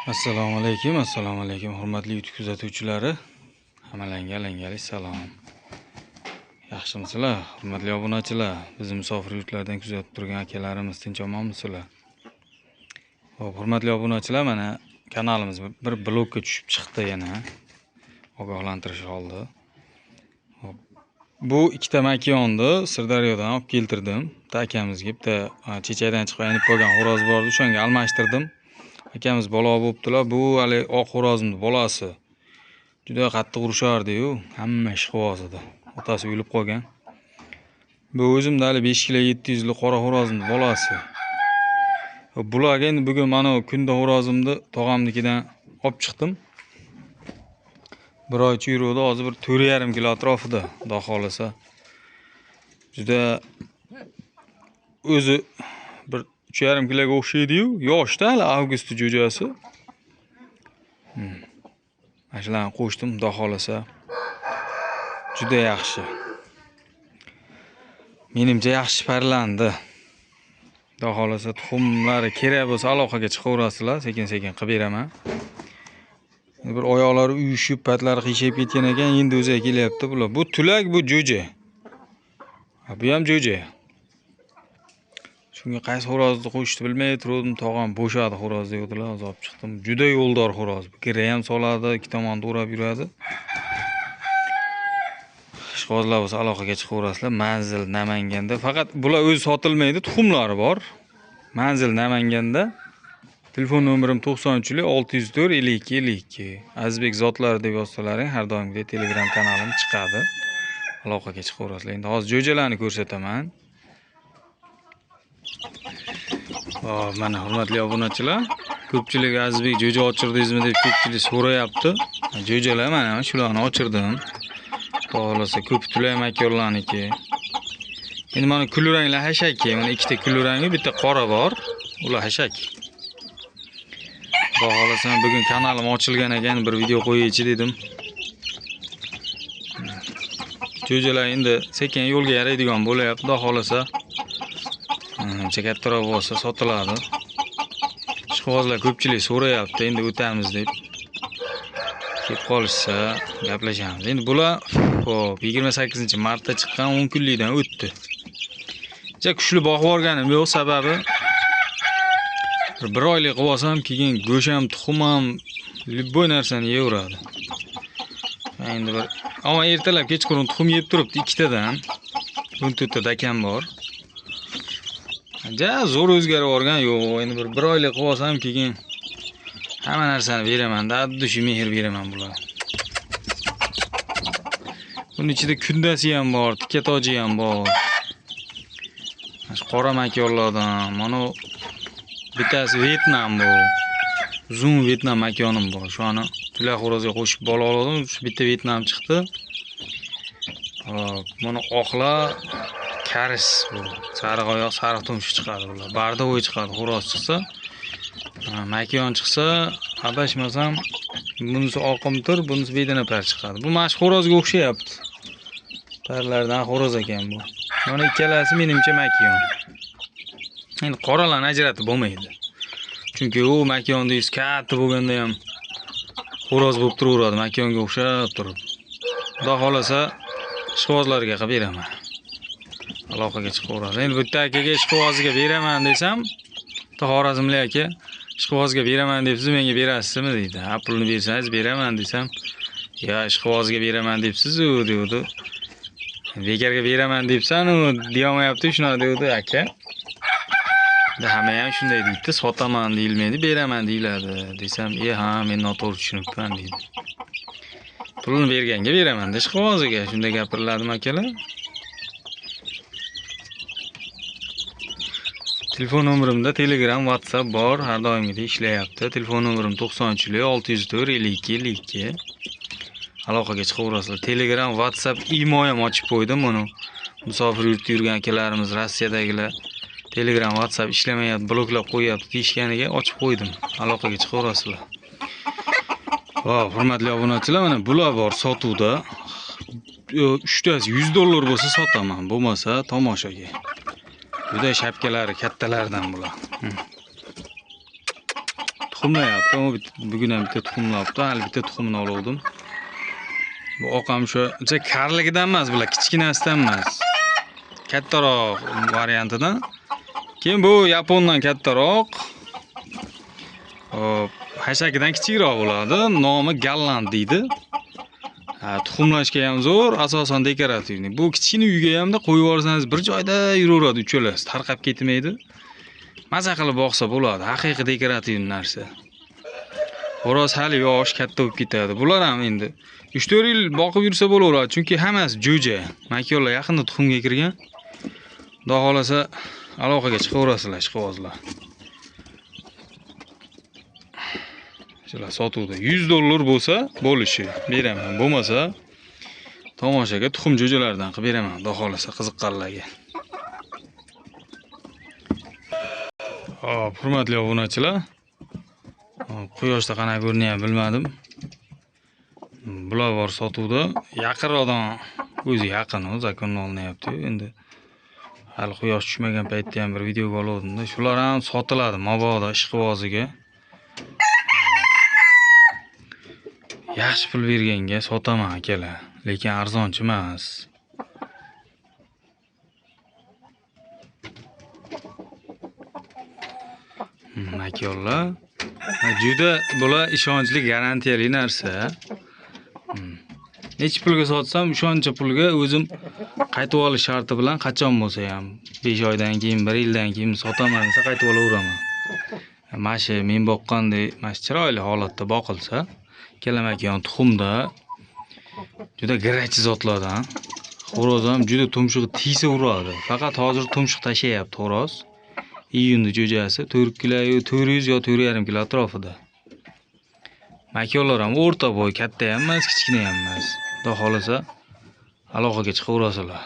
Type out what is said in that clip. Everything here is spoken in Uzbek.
Assalomu alaykum, assalomu alaykum hurmatli YouTube kuzatuvchilari. Hammalangga alangali salom. Yaxshimisizlar, hurmatli obunachilar? Bizni musofir yurtlardan kuzatib turgan akalarimiz tinch omonmisizlar? Xo'p, hurmatli obunachilar, mana kanalimiz bir blokka tushib chiqdi yana. Ogohlantirish oldi. Xo'p, bu ikkita makiyonni Sirdaryodan olib keltirdim. Bitta akamizga, bitta chechakdan chiqib aynib qolgan xo'roz bor edi, o'shanga almashtirdim. Akamiz bola bo'ptilar. Bu hali oq xo'rozning bolasi. Juda qattiq urushardi-yu, hamma ishqiboz edi. Otasi o'lib qolgan. Bu o'zimda hali 5 kilo 700 lik qora xo'rozning bolasi. Bularga endi bugun mana kunda xo'rozimni tog'amnikidan olib chiqdim. Bir oycha yuruvdi, hozir bir 4,5 kilo atrofida, xudo xolasa. Juda o'zi bir 3,5 kiloga o'xshaydi-yu, yoshda hali avgust jo'jasi. Mana shularni qo'shdim, xudo xolasa. Juda yaxshi. Menimcha yaxshi parlandi. Xudo xolasa tuxumlari kerak bo'lsa aloqaga chiqaverasizlar, sekin-sekin qilib beraman. Bir oyoqlari uyushib, patlari qiyshayib ketgan ekan, endi o'ziga kelyapti bular. Bu tulak, bu jo'ja. Bu ham jo'ja. Shunga qaysi xo'rozni qo'shishni bilmay turdim, tog'am bo'shadi xo'roz dedilar, hozir olib chiqdim. Juda yo'ldor xo'roz. Gira ham soladi, ikki tomonni o'rab yuradi. Ishqibozlar bo'lsa aloqaga chiqaverasizlar. Manzil Namanganda. Faqat bular o'zi sotilmaydi, tuxumlari bor. Manzil Namanganda. Telefon nomerim 93 604 52 52. Azizbek zotlari deb yozsalaring har doimgidek Telegram kanalim chiqadi. Aloqaga chiqaverasizlar. Endi hozir jo'jalarni ko'rsataman. Hop, mana hurmatli obunachilar, ko'pchilik Azizbek jo'ja ochirdingizmi deb ko'pchilik so'rayapti. Jo'jalar mana shularni ochirdim. Xohlasa ko'p tulay makonlarniki. Endi mana kulranglar hashaki, mana ikkita kulrangi, bitta qora bor. Ular hashak. Xohlasa bugun kanalim ochilgan ekan, bir video qo'yaychi dedim. Jo'jalar endi sekin yo'lga yaraydigan bo'lyapti, xudo xolasa. Kattaroq bo'lsa sotiladi. Ishqibozlar ko'pchilik so'rayapti, endi o'tamiz deb. Kelib qolishsa gaplashamiz. Endi bular xo'p, 28-martda chiqqan, 10 kunlikdan o'tdi. Ja kuchli boqib yuborganim yo'q, sababi bir oylik qilib olsam, keyin go'sht ham, tuxum ham, любой narsani yeyaveradi. Endi bir ammo ertalab kechqurun tuxum yeb turibdi ikkitadan. 14 ta dakam bor. Ja zo'r o'zgarib yuborgan yo'q. Endi bir oylik qilib olsam, keyin hamma narsani beraman, daddushi mehr beraman bularga. Buning ichida kundasi ham bor, tikka toji ham bor. Mana shu qora makonlardan, mana bittasi Vyetnam bu. Uzun Vyetnam makonim bor. Shuni tulak xo'rozga qo'shib bola oldim, shu bitta Vyetnam chiqdi. Hop, mana oqlar karis bu. Sariq oyoq, sariq tumshuq chiqadi bular. Bardovoy chiqadi, xo'roz chiqsa. Makiyon chiqsa, adashmasam, bunisi oqimtir, bunisi bedana par chiqadi. Bu mana shu xo'rozga o'xshayapti. Parlardan xo'roz ekan bu. Mana ikkalasi menimcha makiyon. Endi qoralarni ajratib bo'lmaydi. Chunki u makiyonda yuz katta bo'lganda ham xo'roz bo'lib turaveradi, makiyonga o'xshab turib. Xudo xolasa ishqibozlarga qilib beraman. Aloqaga chiqaveradi. Endi bitta akaga ishqiboziga beraman desam, bitta xorazmlik aka ishqibozga beraman debsiz, menga berasizmi deydi. Ha, pulni bersangiz beraman desam, ya ishqibozga beraman debsiz-u deydi. Bekarga beraman debsan-u deyamayapti, shunaqa deydi aka. Hamma ham shunday deydi, sotaman deyilmaydi, beraman deyiladi desam, ha, men noto'g'ri tushunibman deydi. Pulni berganga beraman ishqiboziga, shunday gapiriladimi akalar? Telefon nomerimda Telegram, WhatsApp bor, har doimgidek ishlayapti. Telefon nomerim 93 604 52 52. Aloqaga chiqaverasizlar. Telegram, WhatsApp, Imo ham ochib qo'ydim buni. Musofir yurtda yurgan akalarimiz, Rossiyadagilar Telegram, WhatsApp ishlamayapti, bloklab qo'yapti deyishganiga ochib qo'ydim. Aloqaga chiqaverasizlar. Xo'p, hurmatli obunachilar, mana bular bor sotuvda. 3tasi $100 bo'lsa sotaman, bo'lmasa tomoshaga. Juda shapkalari kattalardan bular. Tuxumlayapti. Bugun ham bitta tuxumlabdi. Hali bitta tuxumini oldim. Bu oq ham o'sha karligidan emas, bular kichkinasidan emas. Kattaroq variantidan. Keyin bu yapondan kattaroq. Hop, hashakidan kichikroq bo'ladi. Nomi Golland deydi. Tuxumlashga ham zo'r, asosan dekorativniy. Bu kichkina uyga hamda qo'yib yuborsangiz bir joyda yuraveradi uchalasi, tarqab ketmaydi. Maza qilib boqsa bo'ladi, haqiqiy dekorativ narsa. Xo'roz hali yosh, katta bo'lib ketadi. Bular ham endi 3-4 yil boqib yursa bo'laveradi, chunki hammasi jo'ja. Makyonlar yaqinda tuxumga kirgan. Xudo xolasa aloqaga chiqaverasizlar, ishqibozlar. Shular sotuvda $100 bo'lsa bo'lishi beraman, bo'lmasa tomoshaga tuxum jo'jalardan qilib beraman, xudo xolasa qiziqqanlarga. Hop, hurmatli obunachilar, quyoshda qanaqa ko'rinyapti bilmadim. Bular bor sotuvda, yaqinroqdan o'zi yaqin, u zakonni olinyapti. Endi hali quyosh tushmagan paytda ham bir videoga oldim-da. Shular ham sotiladi mabodo ishqiboziga. Yaxshi pul berganga sotaman akalar, lekin arzonchi emas. Makyonlar juda bular ishonchli, garantiyali narsa. Necha pulga sotsam, o'shancha pulga o'zim qaytib olish sharti bilan qachon bo'lsa ham 5 oydan keyin, 1 yildan keyin sotaman desa qaytib olaveraman. Mana shu men boqqandek, mana shu chiroyli holatda boqilsa, kalamakyon tuxumda juda girachi zotlardan. Xo'roz ham juda tumshug'i tiysa uradi. Faqat hozir tumshuq tashlayapti xo'roz. Iyunni jo'jasi 4 kilo, 400 yo 4,5 kilo atrofida. Makyonlar ham o'rta bo'y, katta ham emas, kichkina ham emas. Xudo xolasa aloqaga chiqaverasizlar.